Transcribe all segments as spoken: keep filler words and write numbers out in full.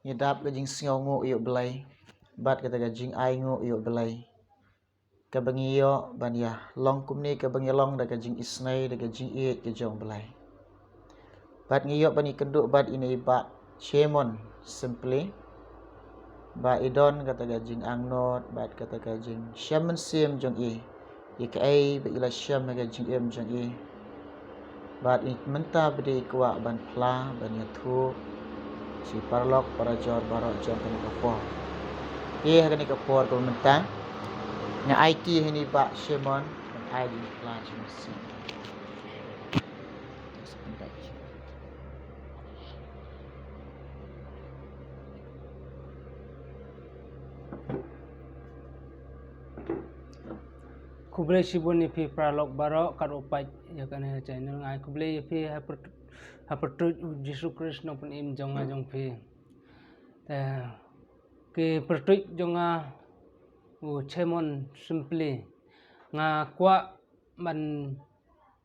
ngi dap ka jingsngewnguh ïa u Blei bad kata ka jingainguh ïa u Blei, kaba ngi ïoh ban ïa long kumne, kaba ngi long da ka jingisynei, da ka jingïeit ka jong u Blei. Bad ngi ïoh ban ïakynduh bad ine i Bah Shemon Simply, ba i don kata ka jingangnud bad kata ka jingshem mynsiem jong i ïa kaei ba i la shem ha ka jingim jong i. Bad i mynta pat i kwah ban phla, ban ïathuh sha i paralok parajor baroh jong kane ka por. Te ha kane ka por kaba mynta nga aiti ha ine i Bah Shemon ban ai jingphla jingmynsiem. Khublei shibun ïa phi paralok baroh kat u peit ïa kane channel. Nga ai khublei ïa phi ha pyrtuit, ha pyrtuit u Jisu Khrist, Nongpynim jong nga jong phi. Te ki pyrtuit jong nga u Shemon Simply. Nga kwah ban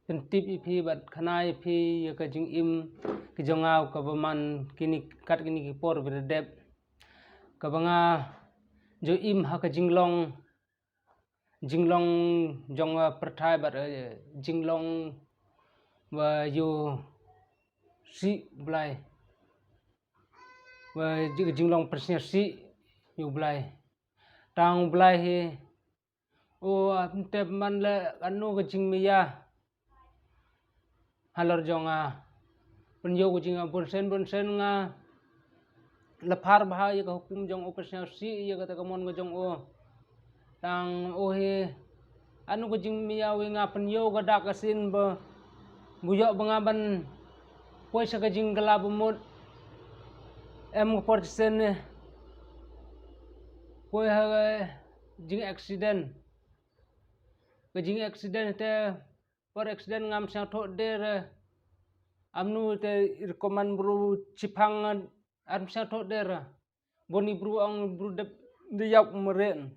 pyntip ïa phi bad khana ïa phi ïa ka jingim ka jong nga kaba man kine, kat kine ki por ba dep, kaba nga ju im ha ka jinglong, jinglong jong, uh, pyrthei bad, uh, jinglong ba ïoh sih Blei, ba jing-, jinglong pynsngewsih ïa u Blei. Tang u Blei hi, o, ym tip man leh kano ka jingmyntoi halor jong nga. Pynïoh ka jing, bunsien bunsien nga la phar bha ïa ka hukum jong u, pynsngewsih ïa kata ka mon ka jong u. Tang u hi, ano ka jingmyntoi ïa nga, pynïoh ka dak ka sien ba, ba ïoh ba nga ban poi sha ka jingkylla bamut. Em ka por shisien ne poi ha ka jing accident. Ka jing accident te, por accident ngam sngewthuh der, eh, amnu te i rukom man bru chiphang, eh, am sngewthuh der, eh. Bun i bru ong bru dep de ïap meren.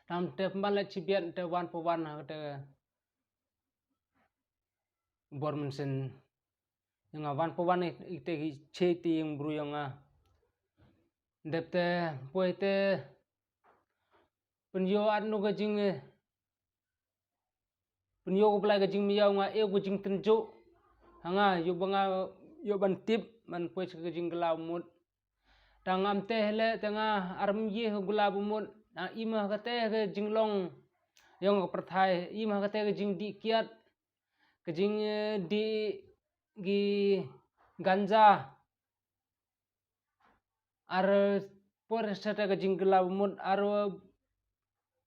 Tam te pynban la chibiat te wan pa wan ha te bor mynsiem. Ïa nga wan pa wan i te ki che ti ïa bru ïa nga. Dep te poi te pynïoh at nu ka jing, eh, pynïoh ka Blei ka jingmyntoi nga, ïoh ka jingtynjuh ha nga, ïoh ba nga, ïoh ban tip ban poi sha ka jingkylla bamut. Tang ngam teh leh te nga armyeh ka kylla bamut. Nga im ha kata ka jinglong ïong ka pyrthei, im ha kata ka jingdih kiad, ka jing, eh, dih ki ganja. Ar por sha te ka jingkylla bamut, ar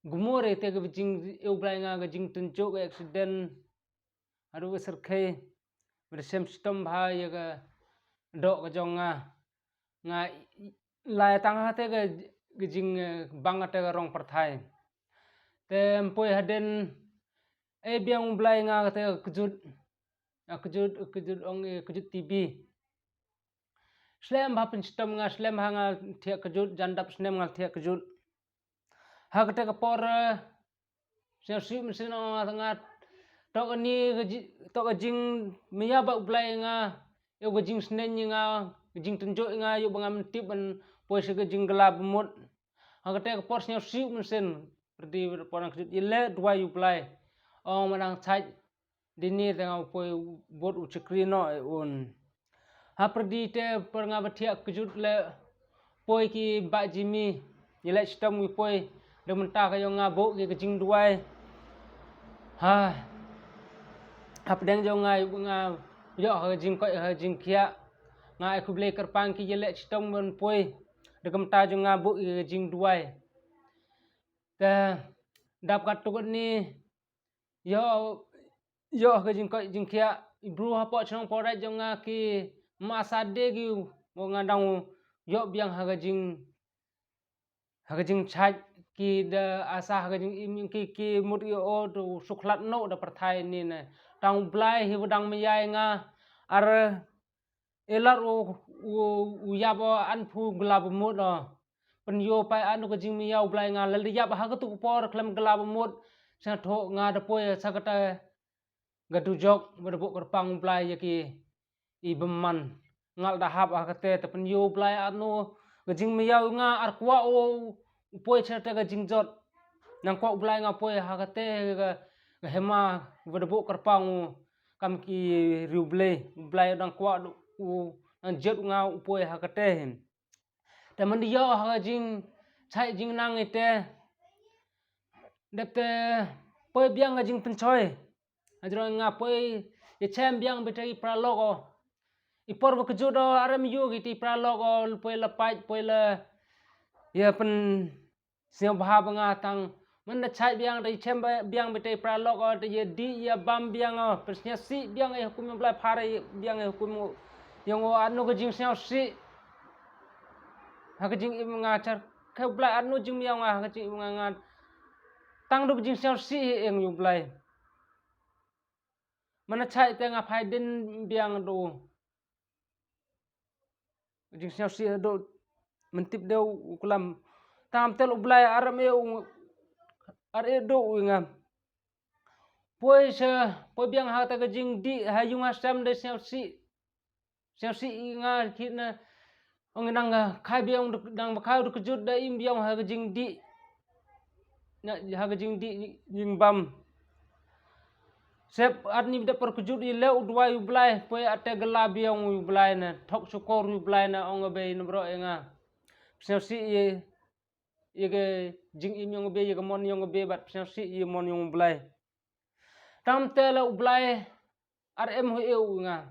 gumur te ka jing, ïa u Blei nga ka jingtynjuh ka accident. Ar u syrkhei, bad shem shitom bha ïa ka doh ka jong nga. Nga lai tang ha te ka, ka jing, eh, bang te ka rong pyrthei. Te ym poi hadien, eh, biang u Blei nga kata ka kjut. Nga kjut, kjut ong, eh, kjut T B. Slem bha pynshitom nga, slem bha nga thiah kjut, jan dap snem nga thiah kjut. Ha kata ka por, eh, sngewsih mynsiem nga, nga, to kane ka ji-, to ka jingmyntoi ba u Blei nga, ïa ka jingsneng ïa nga, ka jingtynjuh ïa nga, ïoh ba ngam tip ban poi sha ka jingkylla bamut. Ha kata ka por sngewsih mynsiem, pyrdi por nga kjut ïaleh duwai ïa u Blei. Ong ma dang chait, dini te nga poi bud u chakri noh, eh, un. Ha pyrdi te por nga ba thiah kjut leh, poi ki Bah Jimmy, ïaleh shitom ki poi, da mynta ka ïong nga buh ki ka jingduwai. Ha, hapdeng jong nga, nga ïoh ha ka jingkoit ha ka jingkhiah. Nga ai khublei kyrpang ki ïaleh shitom ban poi, da ka mynta jong nga buh ki ka jingduwai. Te dap katto katne, ïoh, ïoh ha ka jingkoit jingkhiah, i bru hapoh shnong Pawraij jong nga ki masa de ki, u nga dang ïoh biang ha ka jing, ha ka jingchait, ki da asa ha ka jingim ki, ki mut ïa u, u shu khlad noh da pyrthei ni ne. Tang u Blei hi u dang mih ïa nga, ar Elar u, u, u ïap o an phu kylla bamut o. Pynïoh pat anu ka jingmyntoi u Blei nga, lada ïap ha katu ka por khlem kylla bamut, sngewthuh nga da poi sa kata ka dujok, ba da buh kyrpang u Blei ïa ki i bymman. ngal da hap ha kate, te pynïoh u Blai anu ka jingmyntoi nga ar kwah u, u poi sha te ka jingjot. Nang kwah u Blai nga poi ha kate ka, ka hima ba da buh kyrpang u kam ki riewblei, u Blai nang kwah u, nang jot nga u poi ha kate. Te mynta ïoh ha ka jingshai jingnang ite, dep te poi biang ka jingpynshoi. Hajrong nga poi ïa chem biang beit ïa i paralok o. I por ba kjut o, arem ïoh ki ti paralok o, poi la pait, poi la ïa pynsngewbha ba nga tang. Mynta shai biang te ïa chem biang beit ïa i paralok o, te ïa dih ïa bam biang o, pynsngewsih biang ïa hukum ïa u Blai, phara biang ïa hukum ïa u, anu ka jingsngewsih. Ha ka jingim nga shar, ka u Blai anu jingmyntoi nga ha ka jingim nga, nga tang du ka jingsngewsih ïa u Blai. Mynta shai te nga phai dien biang du. Jingsngewsih du, myntip dei u klam. Tam tel u Blai ar em e u, ar e du u nga. Poi sha, poi biang ha ta ka jingdih ha ïung ha sem dei sngewsih. Sngewsih i nga khit na ong nang ka khai biang dang ba khai du kjut da im biang ha ka jingdih. Na ha ka jingdih jingbam. Sep at ni da por kjut i le u duwai u Blai, poi ate gala biang u Blai na, thok shukor u Blai na ong be na bro e nga. Sngewsih i, i ka jingim ïong be, i ka mon ïong be, bad sngewsih i mon ïong u Blai. Tam te la u Blai ar em hu e u nga.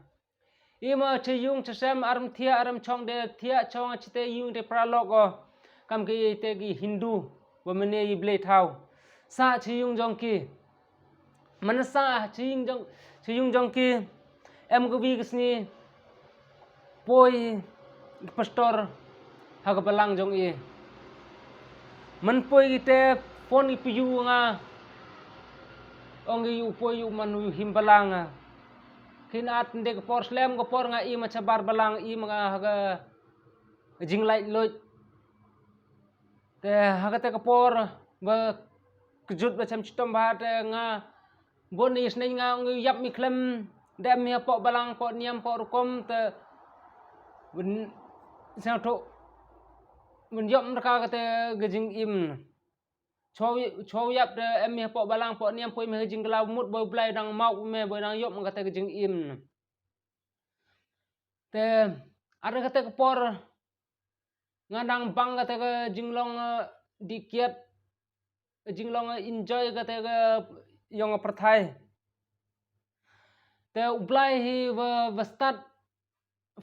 I ma che ïung che sem ar em thiah ar em chong de thiah chong che te ïung te paralok o. Kam ki te ki Hindu ba mane i blei thaw. Sa che ïung jong ki. Mana sa che ïung jong, che ïung jong ki. Em ka wi ka sngi. Poi pastor ha ka balang jong i. Man poi ite phone i piu nga. Ong i u poi u man u him balang nga. Khin at nde ka por slem ka por nga i ma chabar balang i ma nga ha ka jinglait loit. Te ha kate ka por ba kjut ba chem chitom ba te nga bon i sneng nga ong yap mi khlem dem mi hapoh balang poh niam poh rukom te ben sngewthuh ben yop mrka kate ka jingim. Chou chou yap te em mi hapoh balang poh niam poh mi ha ka jingkhlaw mut boi Blai dang mau me boi dang yop kate ka jingim. Te ar kate ka por nga dang bang kate ka jinglong dih kiat jinglong enjoy kate ka ïong pyrthai. Te u Blai hi wa wa start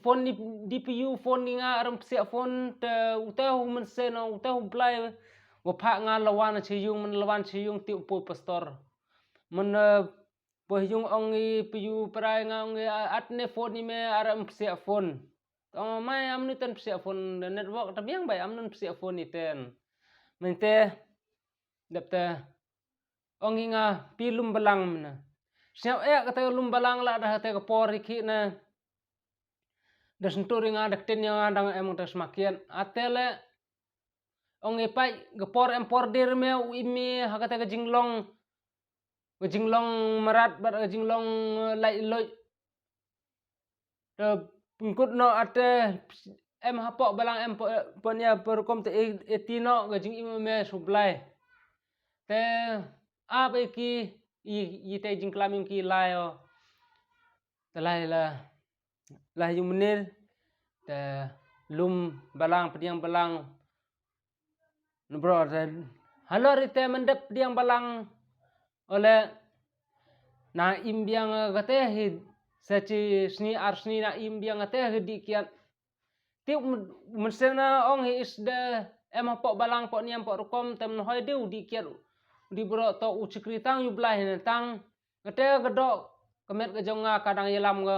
phone ni di piu phone ni nga aram psiak phone te u te u men se no u te u Blai wa pha nga lawan che yung men lawan che yung ti u poi pastor. Men poi yung ong i piu prai nga ong i at ne phone ni me aram psiak phone. Ong mai am ni ten psiak phone network ta biang bai am nun psiak phone ni ten. Men te dep te ong i nga pi lum balang mena. Sñiaw eh kata lum balang la da te ka por i ki na. Da sentur i nga da kten i nga dang em ta smakian atele. Ong i pai ka por em por dir me u imi ha kata ka jinglong. Ka jinglong marat bat ka jinglong lai loi. Te pengkut no ate em hapoh balang em ponia perkom te eti no ka jingim me sublai. Te ap ki i te jingklam im ki lai o. Te lai la lai yung menir te lum balang pediang balang. Nubro te halor ite mendep pediang balang. Ole na im biang kate hi sa chi sni ar sni na im biang kate hi di kiat. Ti men sena ong hi is de em hapoh balang poh niam poh rukom tem hoi diu di kiat. Di bro to u chikri tang yu blai hi tang. Kate ka dok ka met ka jong nga ka dang yalam nga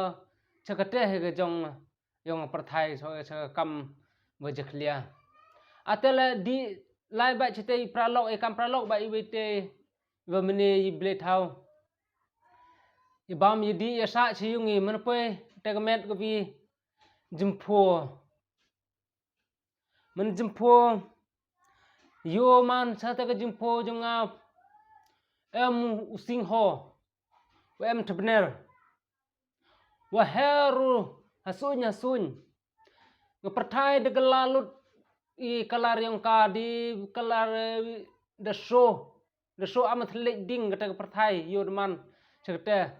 cha kate hi ka jong nga. Yong pyrthai so cha kam ba jakhlia. Atele di lai ba chite i pralok i kam pralok ba i wete ba mene i blethaw. I bam i di i sa chi yung i men poi te ka met ka bi jempho. Men jempho yo man sa te ka jempho jong nga em u singho. Wa em tebner. Wa heru Hasuñ, hasuñ. Nga pyrthai da ka la lut i ka la riong ka di ka la da show. Da show am thlik ding kata ka pyrthai yo dman. Chakte.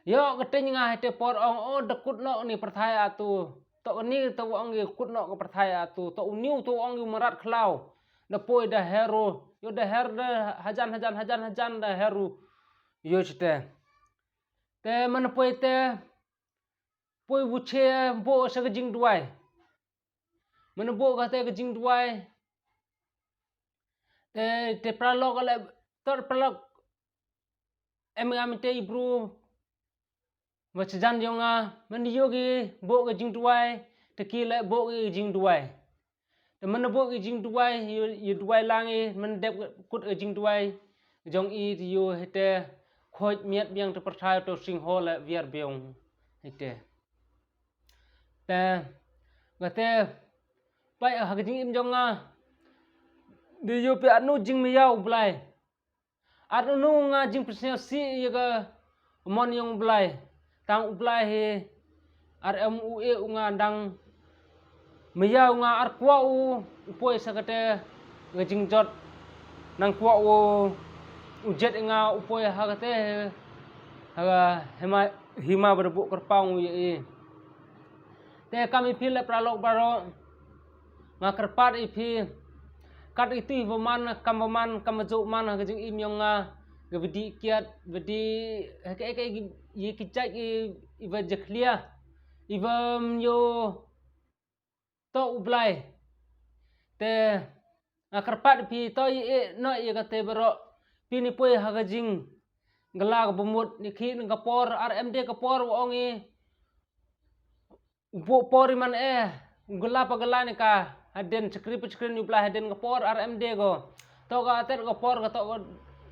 Yo kata nga hete por ong o da kut nok ni pyrthai atu. To ni to ong i kut nok ka pyrthai atu. To uniu to ong i marat khlaw. Da poi da heru. Yo da her da hajan, hajan, hajan, hajan da heru. Yo chite. Te man poi te poi wuche bo sa ka jingduwai. Mano bo kata ka jingduwai. Te, te paralok ale, tor paralok. Em nga mite i bru. Wa chajan yong nga, mano yo ki bo ka jingduwai, te ki le bo ka jingduwai. Te mano bo ka jingduwai, yo, yo duwai lang i, mano dep kut ka jingduwai. Jong i te yo hete, khoj miat biang te pyrthai to sing ho le viar biang. Hete. Te, nga te, pai ha ka jingim jong nga. Di yo pe anu jingmiaw u Blai. Anu nga jingpyrsngew si ya ka mon yong u Blai. Tang u Blai he, ar em u e u nga dang miaw nga ar kwah u, u poi sa kate ka jingjot. Nang kwah u, u jet nga u poi ha kate, ha hima, hima ba da buh kyrpang u ya i. Te kam i phi le paralok baroh. Nga kyrpad i phi. Kat itu i ba man, kam ba man, kam ba juk man, ha ka jingim yong nga. Ka ba dih kiat, ba dih, ha ka, ha ka, i, i ki jait i, i ba jakhlia. I ba myo. To u Blai. Te, nga kyrpad phi to i e no i kate baroh. Phi ni poi ha ka jing. Gala ka bumut ni khi ni ka por, ar em de ka por wa ong i. U bo por i man e. Gala pa gala ni ka. Haden chakri pa chakri ni u Blai haden ka por, ar em de go. To ka ater ka por, ka to ka,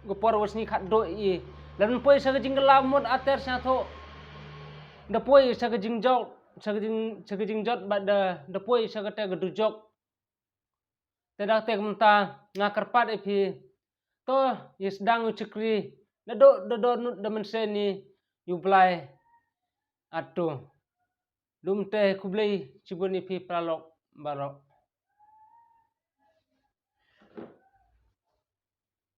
ka por wa sngi khat do i. Lan poi sa ka jing gala bumut ater sa tho. Da poi sa ka jing jok. Sa ka jing, sa ka jingjot ba da, da poi sa kate ka dujok. Te dak te kumta nga kyrpad i phi. To, i sdang u chakri. Da do, da do nut da mense ni u Blai. Atu. Dum te khublei chibun i phi paralok baroh.